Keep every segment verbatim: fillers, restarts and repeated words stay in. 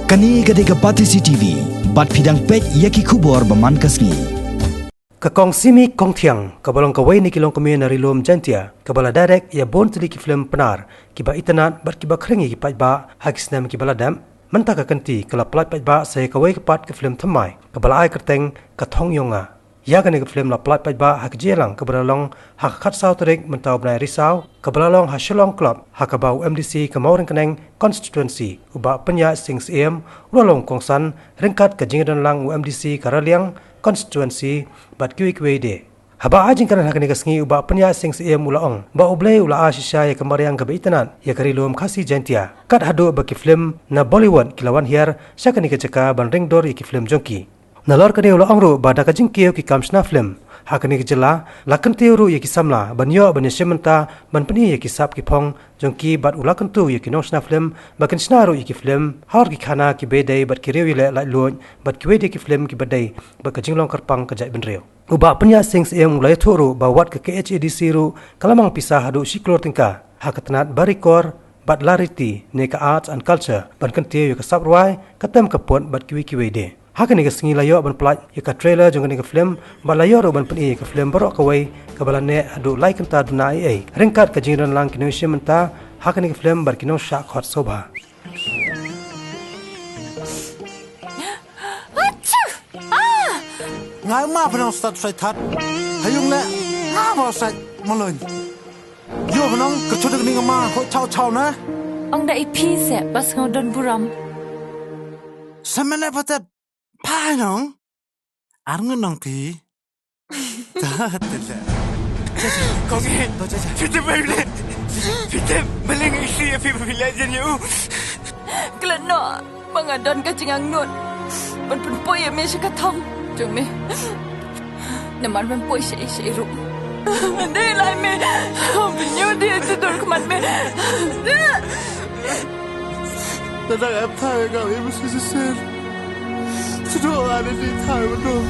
Kane ka dei ka Batesi T V, bad phi dang peit ïa ki khubor ba man ka sngi. Ka Kong Simi Kongthiang, kaba long kawei na ki longkmie na Ri Lum Jaintia, kaba la direct ïa bun tylli ki film Pnar, kiba itynnad bad kiba khring ïa ki paidbah ha ki snem kiba la dep, mynta ka kynti ka la pyllait paidbah sa ïa kawei ka pat ka film thymmai, kaba la ai kyrteng Ka Thong Ïong Nga. Ïa kane ka film la pyllait paidbah ha ka jingïalang kaba la long ha ka khatsaw tarik mynta u bnai Risaw, kaba la long ha Shillong Club, ha kaba u M D C ka Mawryngkneng Constituency, u Bah Pynïaid Sing Syiem, u la long kongsan, ryngkat ka jingdonlang u M D C ka Raliang Constituency, bad kiwei kiwei de. Haba ai jingkren ha kane ka sngi, u Bah Pynïaid Sing Syiem u la ong ba U Blei u la ai shisha ïa ka mariang kaba itynnad ïa ka Ri Lum Khasi Jaintia, kat haduh ba ki film na Bollywood ki la wan hiar sha kane ka jaka ban ring dur ïa ki film jong ki. Nalor kane u la ong ruh ba da ka jingkiew ki kam shna film ha kane ka jylla, la kyntiew ruh ïa ki samla ban ïoh ban ïashim bynta ban pyni ïa ki sap ki phong jong ki, bad u la kyntu ïa ki nongshna film ba kin shna ruh ïa ki film halor ki khana kiba dei bad ki riew ïaleh laitluid bad kiwei de ki film kiba dei bad ka jinglong kyrpang ka jaitbynriew. U Bah Pynïaid Sing Syiem u la ïathuh ruh ba wat ka K H A D C ruh ka la mang pisa haduh shi klur tyngka ha ka tnat Barikor bad Lariti ne ka Arts and Culture ban kyntiew ïa ka sap rwai, ka tem ka put bad kiwei kiwei de. Ha kane ka sngi la ïoh ban pyllait ïa ka trailer jong kane ka film bad la ïoh ruh ban pyni ïa ka film baroh kawei, kaba la neh haduh lai kynta duna eiei, ryngkat ka jingdonlang ki nongïashim bynta ha kane ka film bad ki nongshah khot sngewbha. Achoo! Ah! Nga ma pynong stad sai that. Hayung le nga ba sai malun. Yo pynong ka chuduk ni nga ma ho chau chau na. Ong da i phi se bas ngau don buram. Samene patet. Pha nong. Ar ngun nong phi. Ta ta ta. Kong e. Phi te bai le. Phi te maling isi phi phi le jen yu. Klet no. Ba nga don ka jingangnud ban pynpoi ïa me sha ka thong jong me. Namar mem poi shaei shaei ruh. Dei lai me. Pynïoh dei te dur khmat me. Te dang em thai nga im shisha shisha. Te dang la dei thai ba dum.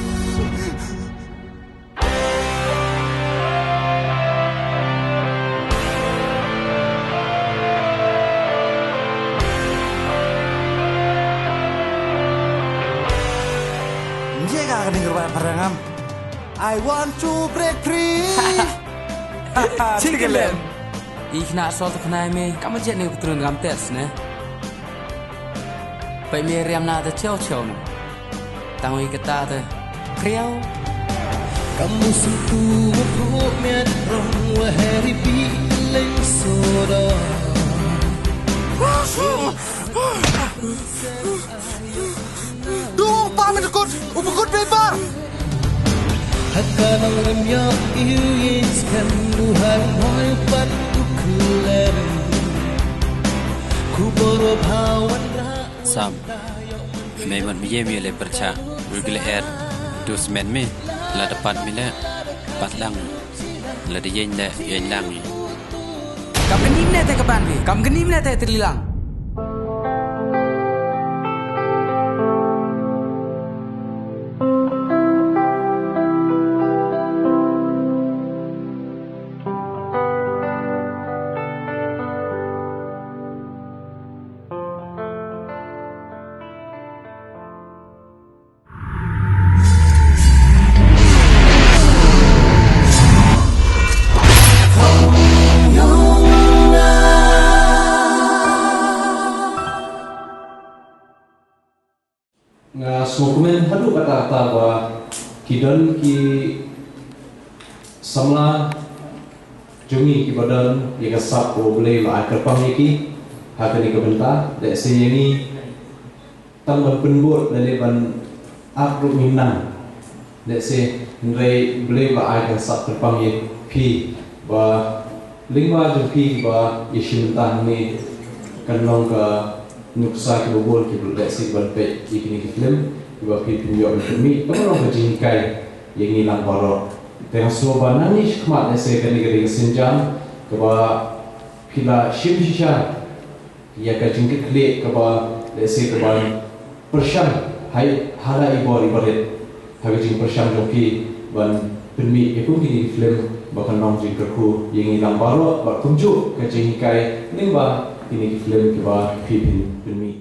Nje ka kani kerwai parangam. I want to break free. Chicken. Ikhna sol tu khnai me, kam jet ne kutrun ngam tes ne. Pai me riam na ta cheu cheu ne. Tang wi kata ta kriau. Kamu sentuh wa pruh miat rong wa heri pi leng soda. Dung pa me dukut, u pukut be bar. Haka nang rem ya iu yin skan duhai moi pat u klen. Ku boro bhawan ra. Sam. Me mat me ye me le percha. Wi gile er. Dus men me. La dapat me le. Pat lang. La de yen le yen lang me. Kam keni mene te ka ban wi. Kam keni mene te tri lang. Nga sngewkmen haduh katta katta ba ki don ki samla jong ngi kiba don ïa ka sap ba U Blei u la ai kyrpang ïa ki ha kane ka bynta. Lehse ïa ngi tang ban pynbud lane ban ap ruh ngim nang. Lehse hynrei U Blei u la ai ka sap kyrpang ïa phi ba lyngba jong phi ba ïashim bynta hangne kan long ka nuksa kiba bun kiba lehse ban peit ïa kine ki film kiba phi phin ïoh ban pynmih kaba long ka jinghikai ïa ngi lang baroh. Te nga sngew ba nangne shakhmat lehse kane ka dei ka sienjam kaba phi la shim shisha ïa ka jingkitkhlieh kaba lehse kaban pyrshang ha i, ha la i bor i barit ha ka jingpyrshang jong phi ban pynmih ïa kum kine ki film ba kan long jingkyrkhu ïa ngi lang baroh bad kumjuh ka jinghikai lyngba kine ki film kiba phi phin pynmih.